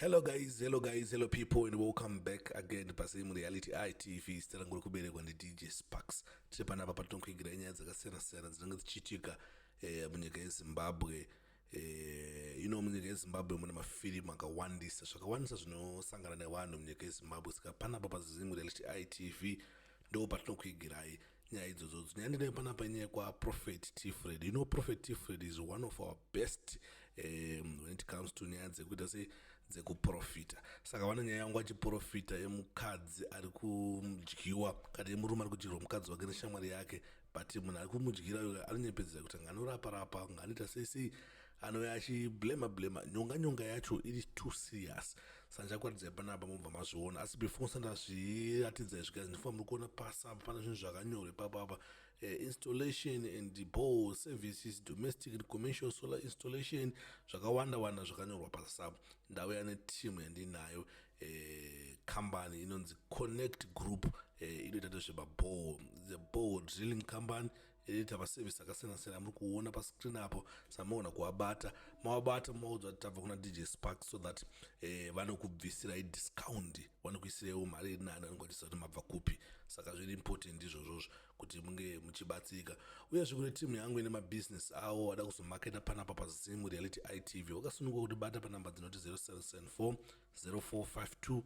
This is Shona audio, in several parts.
Hello guys, hello guys, hello people and welcome back again paSame Reality ITV. Zita rangu rekuberekwa ndiDJ Sparks. Tiri panapa patinokuigira nyaya dzakasiyana siyana dzinenge dzichiitika eh, munyika yeZimbabwe. Eh, you know munyika yeZimbabwe mune mafirimu akawandisa, zvakawandisa zvinosangana nevanhu munyika yeZimbabwe. Saka panapa paZim Reality ITV ndo patinokuigirai nyaya idzodzo. Nyaya ndinayo panapa inyaya yekwaProphet T Fred. You know Prophet T Fred is one of our best when it comes to nyaya dzekuita sei dzekuprofita. Saka vane nyaya yangu achiprofita yemukadzi ari kudyiwa kana yemurume ari kudyirwa mukadzi wake neshamwari yake, but munhu ari kumudyira uyo anonyepedzera kuti nganorapa rapa ngaanoita sei sei, anouya achiblema blema nyonga nyonga yacho iri too serious. Saka ndichakuratidzai panapa mobva mazviona, asi before ndisati ndazviratidzai zvigazi ndifanira muri kuona pasi apa pane zvinhu zvakanyorwa ipapo apa installation and ball services, domestic and commercial solar installation, zvakawanda wanda zvakanyorwa pasi apo. Ndauya neteam yandinayo, company inonzi Connect Group, inoita nezvemaball, the ball drilling company inoita maservice akasiyana siyana muri kuona pascreen apo. Samaona kuwabata, mawabata maudzwa kuti tabva kuna DJ Spark so that vanokubvisirai discount, vanokuisiraiwo mari iri nani, vanenge vachiziva kuti mabva kupi. Saka zviri important izvozvozvo kuti munge muchibatsirika. Uyezve kune timu yangu ine mabhizinesi avo vada kuzomaketa panapa paZim Reality ITV, vakasununguka kuti bata panamba dzinoti 0774 0452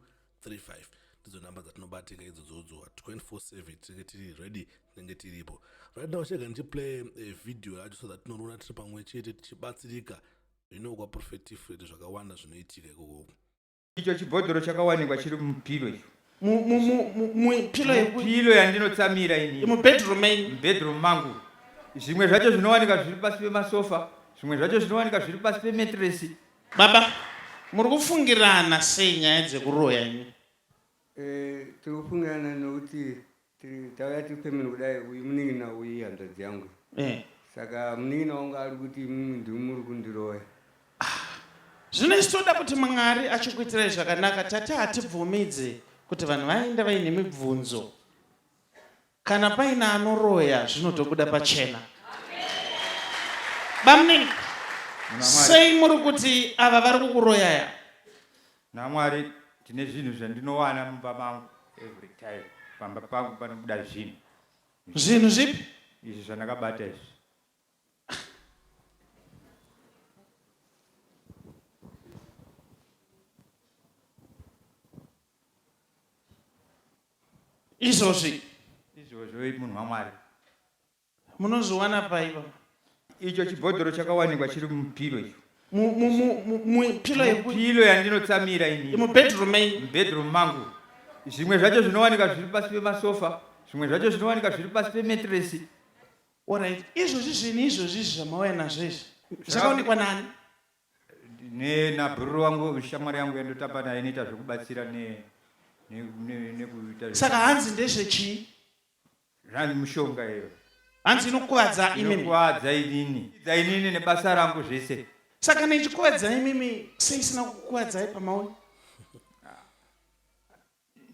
35. Ndidzo namba dzatinobatika idzodzodzo 24/7, tinenge tiri ready, tinenge tiripo. Right now chega ndichiplay video yacho so that tinoroona tiri pamwe chete tichibatsirika. Zvino kwaProphet T Fred zvakawanda zvinoitika ikoko. Icho chibhodhoro chakawanikwa chiri mupilo icho. Mupilo? Pilo yandinotsamira ini. Mubedroom menyu? Mubedroom mangu. Zvimwe zvacho zvinowanika zviri pasi pemasofa, zvimwe zvacho zvinowanika zviri pasi pemetresi. Baba, muri kufungirana sei nyaya dzekuroya imi? Tiri kufungirana nokuti tauya tiri family kudai, uyu munin'ina, uyu hanzvadzi yangu. Saka munin'ina wangu ari kuti imimi ndimi muri kundiroya. Zvino isu toda kuti Mwari achikuitirai zvakanaka. Tati hatibvumidze kuti vanhu vaende vaine mibvunzo. Kana paine anoroya zvinotobuda pachena. Bamunini, sei muri kuti ava vari kukuroyaya? NaMwari ndine zvinhu zvandinowana mumba mangu every time. Pamba pangu panobuda zvinhu. Zvinhu zvipi? Izvi zvandakabata izvi. Izvozvi? Izvozvo munhu waMwari. Munozviwana pai baba? Icho chibhodhoro chakawanikwa chiri mupilo icho. Mupilo? Pilo yandinotsamira ini. Mubedroom menyu? Mubedroom mangu. Zvimwe zvacho zvinowanika zviri pasi pemasofa, zvimwe zvacho zvinowanika zviri pasi pemetresi. Alright, izvozvi zvinhu izvozvi izvi zvamauya nazvo izvi zvakaonekwa nani? Nenabhururu wangu, shamwari yangu yandotamba naye inoita zvekubatsira nekuita. Saka hanzi ndezvechii? Zvanzi mushonga iyo. Hanzi inokuvadza imimi? Inokuvadza inini, dza inini nebasa rangu zvese. Saka kana ichikuvadza imimi, sei isina kukuvadzai pamauya?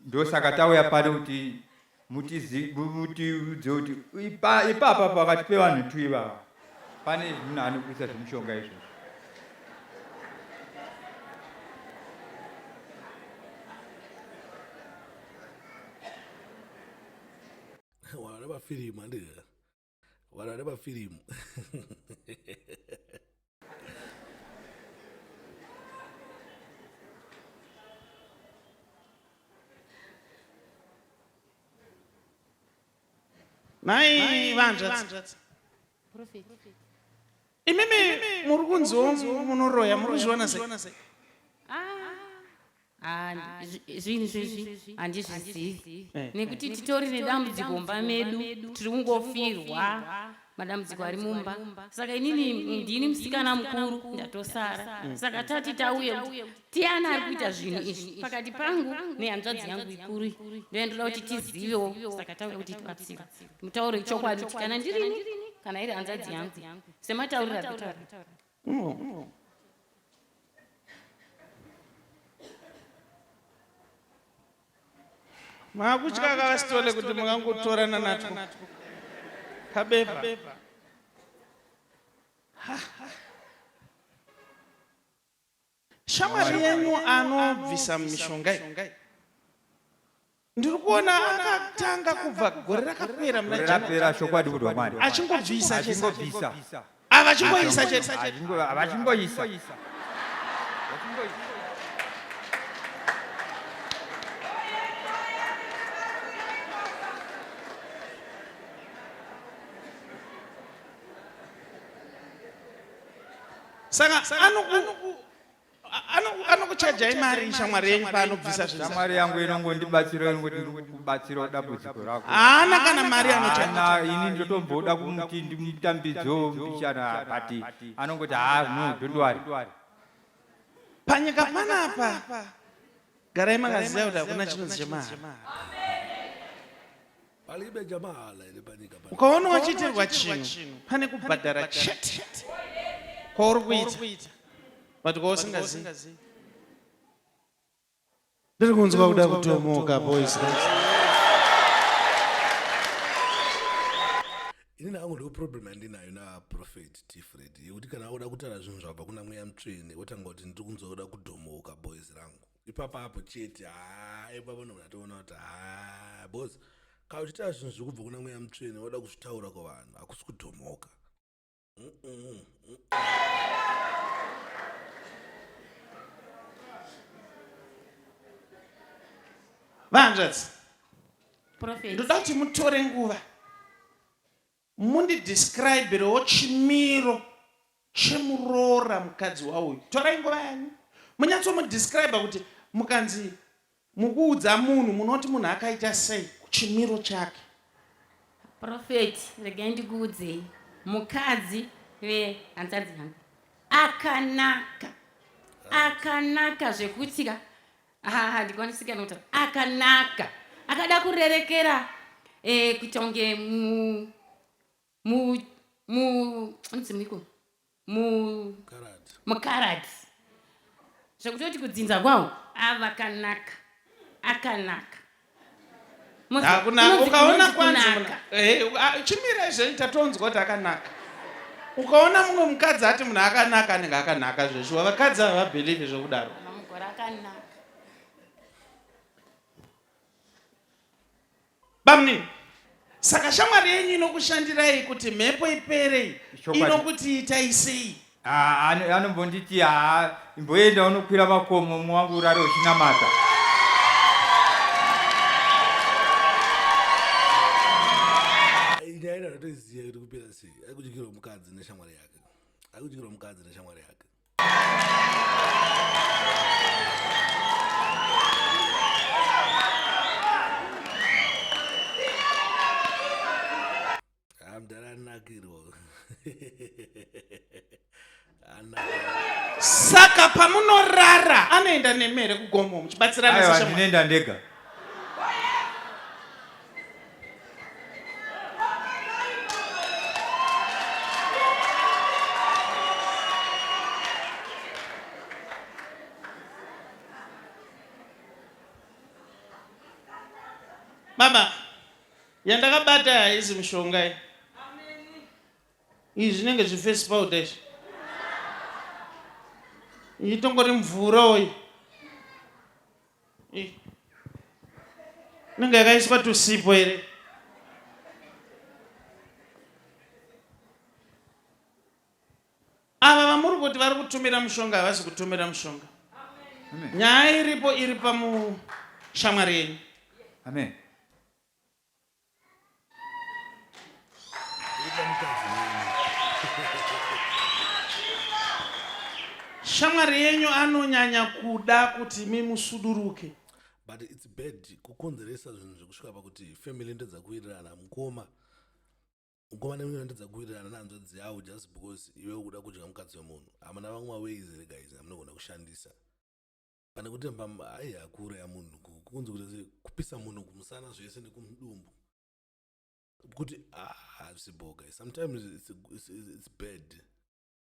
Ndosaka tauya pano kuti mutiudze kuti ipapa pakati pevanhu tu ivava pane munhu anokuisa zvemushonga izvozvo. Vanhu vane mafirimu handika, vanhu vane mafirimu. Nhai vanzvadzi, imimi muri kunziwo munoroya, muri kuzviona sei? Ah, zvinhu izvezvi handizvizivi nekuti titori nedambudziko mumba medu, tiri kungofirwa, madambudziko ari mumba. Saka inini ndini musikana mukuru, ndatosara. Saka tati tauye kuti tiani ari kuita zvinhu izvi pakati pangu nehanzvadzi yangu ikuru iyi, ndoyandoda kuti tizivewo. Saka tauya kuti tibatsire, mutaure chokwadi kuti kana ndirini kana iri hanzvadzi yangu, sematauriro ari kutaura. Makutya kavasitole kuti mungangotorana natwo kabepa. Shamwari yenyu anobvisa mishonga iyi ndiri kuona akatanga kubva gore rakapera muna Gore January. rapera chokwadi kuti wamwari Achingobvisa chete. Achingobvisa. Avachingoisa chete. Havachingoisa. Saka anokuchajai mari shamwari yenyu paanobvisa zvinhu? Shamwari yangu inongondibatsira, inongoti ndiri kubatsirawo dambudziko rako. Haana kana mari anochaja? Haana, ini ndotomboda kumuti ndimutambidzewo mbichana, but anongoti haa, no, don't worry. Panyika panapa garai makaziva kuti hakuna chinonzi chemahara. Palibe chamahala here panyika pana. Ukaona wachiitirwa chinhu, pane kubhadhara chete kwauri kuita, but kwausingazivi. Ndiri kunzwa kuda kutomoka, boys. Inini hangu ndo problem yandinayo naProphet T Fred, yekuti kana akuda kutaura zvinhu zvabva kuna Mweya Mutsvene, wotanga kuti ndiri kunzwa kuda kudhomoka, boys rangu. Ipapo apo chete, haa, ipapo ndobva ndatoona kuti haa, boys, kana uchitaura zvinhu zviri kubva kuna Mweya Mutsvene, wada kuzvitaura kuvanhu, hakusi kudhomoka. Mm-mm. Vahanzvadzi, Prophet. ndoda kuti mutore nguva mundidescribirewo chimiro chemuroora, mukadzi wauyu. Torai nguva yanyu munyatsomudescribe kuti mukanzi mukuudza munhu, munoti munhu akaita sei, chimiro chake. Prophet, regai ndikuudzei, mukadzi vehanzvadzi yangu akanaka, akanaka zvekuti ka handikwanisi kana kutaura. Akanaka, akada kurerekera kuita kunge mu mu mu anonzi muiko mu Karati. Mukarati, zvekutoti kudzinza kwawo avakanaka, akanaka. Hakuna ukaona Kunonzi kwanzi kunaka. Chimirai zvenyu, tatonzwa kuti akanaka. Ukaona mumwe mukadzi ati munhu akanaka, anenge akanaka zveshuwa. Vakadzi havabhelieve zvokudaro. Mamugore akanaka. Bamunini, saka shamwari yenyu inokushandirai kuti mhepo iperei? Chokwadi. Inokuti itai sei? Ah, anombonditi haa, imboenda unokwira makomo mumwe wangu, urare uchinamata. Nyaya ino ndatoiziva kuti kupera sei. Aikudyirwa mukadzi neshamwari yake, aikudyirwa mukadzi neshamwari yake. Mudhara anakirwa, anakirwa. Saka pamunorara anoenda nemi here kugomo muchibatsirana Aiwa, seshamwari? ndinoenda ndega. Baba, yandakabata haizi mishonga iyi. Izvi zvinenge zviface powder izvi. Iyi tongori mvura oyi. Iyi inenge yakaiswa tusipo here? Ava vamuri kuti vari kutumira mushonga, havasi kutumira mushonga. Amen. Nyaya iripo iri pamushamwari yenyu. Amen. Iri pamukadzi wenyu. Shamwari yenyu anonyanya kuda kuti mimusuduruke. But it's bad kukonzeresa zvinhu zvekusvika pakuti family ndedzakuwirirana, mukoma, mukoma nemunhu ndedzakuwirirana nehanzvadzi yavo, just because iwe ukuda kudya mukadzi wemunhu. Hamuna vamwe maways here, guys, amunogona kushandisa pane kuti ai hakuuraya munhu, kunzi kuti kupisa munhu kumusana zvese nekumudumbu, kuti hazvisibo, guys. Sometimes it's bad,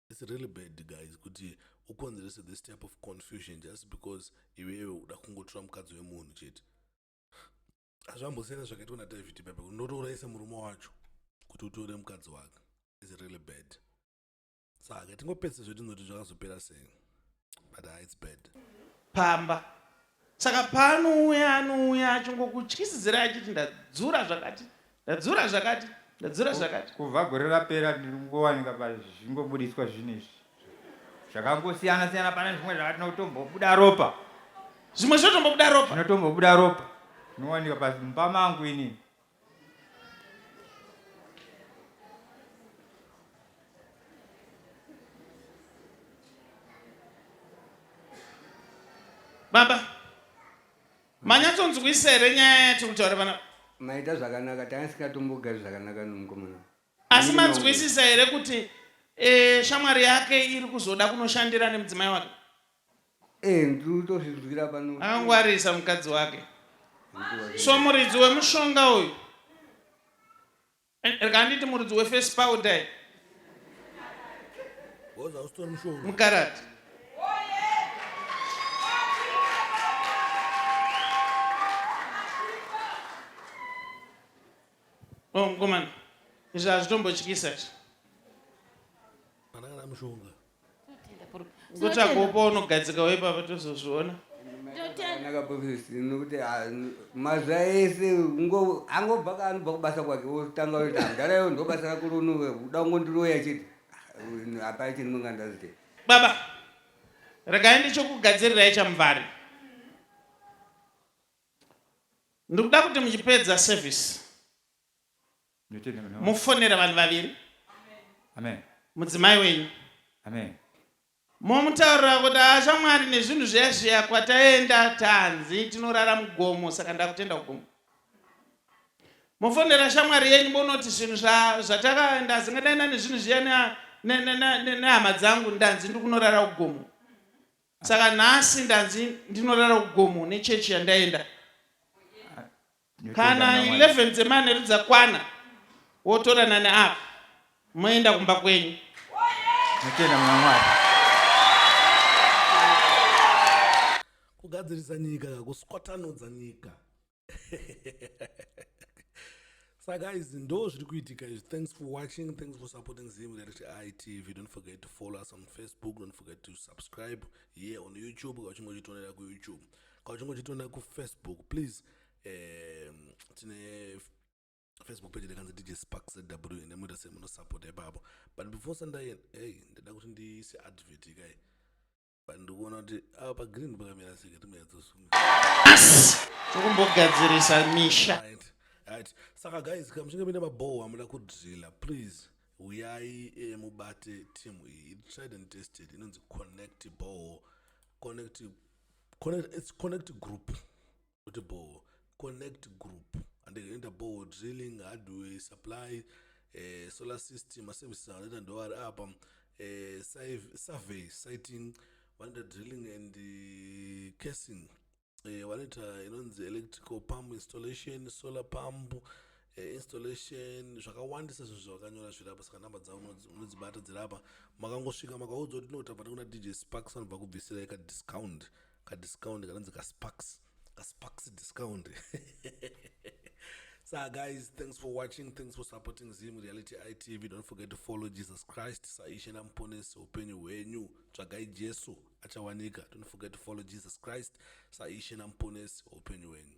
it's really bad, guys, kuti ukonzerese this type of confusion just because iwewe uda kungotora mukadzi wemunhu chete. Hazvambosiyana zvakaitwa naDavid pepe, unotourayisa murume wacho kuti utore mukadzi wake. Is really bad. Saka tingopedzisa zvetinoti zvakazopera sei. But it's bad. Pamba saka paanouya anouya achingokutyisidzira achiti ndadzura zvakati, ndadzura zvakati, ndadzura zvakati. Kubva gore rapera ndiri kungowanika pazvingobudiswa zvinhu izvi zvakangosiyana siyana. Pane zvimwe zvakatinotombobuda ropa. Zvimwe zvinotombobuda ropa. Zvinotombobuda ropa zvinowanika pamba mangu inini. Baba, manyatsonzwisa here nyaya yatiri kutaura pana? Maita zvakanaka, tanga tisingatombogari zvakanaka nomukomana. Asi manzwisisa here kuti shamwari yake iri kuzoda kunoshandira nemudzimai wake? Ndiri kutozvinzwira pano. Akangwarisa mukadzi wake. So muridzi wemushonga uyu, rega nditi muridzi weface powder iyi, Woza usitori mushonga. Mukarati. Oh, mukomana, izvi hazvitombotyisa izvi. Pana kana mushonga. Ngotsvaga upo unogadzika weipapa tozozviona. Zvakanaka profesi, nokuti mazuva ese angobva kaanobva kubasa kwake otanga kuti mudhara ndo basa rako runo uda kungondiroya chete. Hapana chendinonga ndazite. Baba, regai ndichokugadzirirai chamubvari. Ndikuda kuti muchipedza service Ndinotenda muna Mwari. mufonera vanhu vaviri, Amen. mudzimai wenyu, Amen. Momutaurira kuti ashamwari nezvinhu zviya zviya kwataenda tanzi tinorara mugomo, saka ndakutenda kugomo. Mofonera shamwari yenyu monoti zvinhu zvatakaenda zingandaenda nezvinhu zviya nehama dzangu, ndanzi ndiri kunorara kugomo, saka nhasi ndanzi ndinorara kugomo nechechi yandaenda. Ndinotenda Kana muna Mwari. 11 dzemanheru dzakwana, wotorana neapa moenda kumba kwenyu. Ndinotenda muna Mwari. Kugadzirisa nyika, kuswatanudza nyika. Saka guys, ndo zviri kuitika izvi. Thanks for watching, thanks for supporting Zim Reality ITV. Don't forget to follow us on Facebook, don't forget to subscribe here on YouTube. Kana uchinge uchitionera kuYouTube, kana uchinge uchitionera kuFacebook, please, tine Facebook page rekanzi DJ Sparks ZW, ende muita semunosapota ipapo. But before sandaenda, hey, ndida kuti ndiise advert kai, but ndikuona kuti apa pagreen pakamira seke timunyatsosunga. Asi tokumbogadzirisa misha. Right. Saka guys, kana muchinge muine mabhoho amuda kudrilla, please uyai mubate team iyi. It's tried and tested, inonzi Connect Borehole. Connect, it's Connect Group, kuti borehole, Connect Group. And inoita borehole drilling, hardware supply, solar system, maservices anoita ndo ari apa, survey, sighting, vanoita drilling and casing, vanoita inonzi electrical pump installation, solar pump installation, zvakawandisa zvinhu zvavakanyora zviri apa. Saka namba dzavo unodzibata dziri apa. Makangosvika makaudzwa kuti tinotamba nekuna DJ Sparks, vanobva kubvisirai kadiscount, kadiscount kanonzi kaSparks, kaSparks discount. So guys, thanks for watching, thanks for supporting Zim Reality ITV. Don't forget to follow Jesus Christ saishe namuponesi upenyu hwenyu. Tsvagai Jesu, achawanika. Don't forget to follow Jesus Christ saishe namuponesi upenyu hwenyu.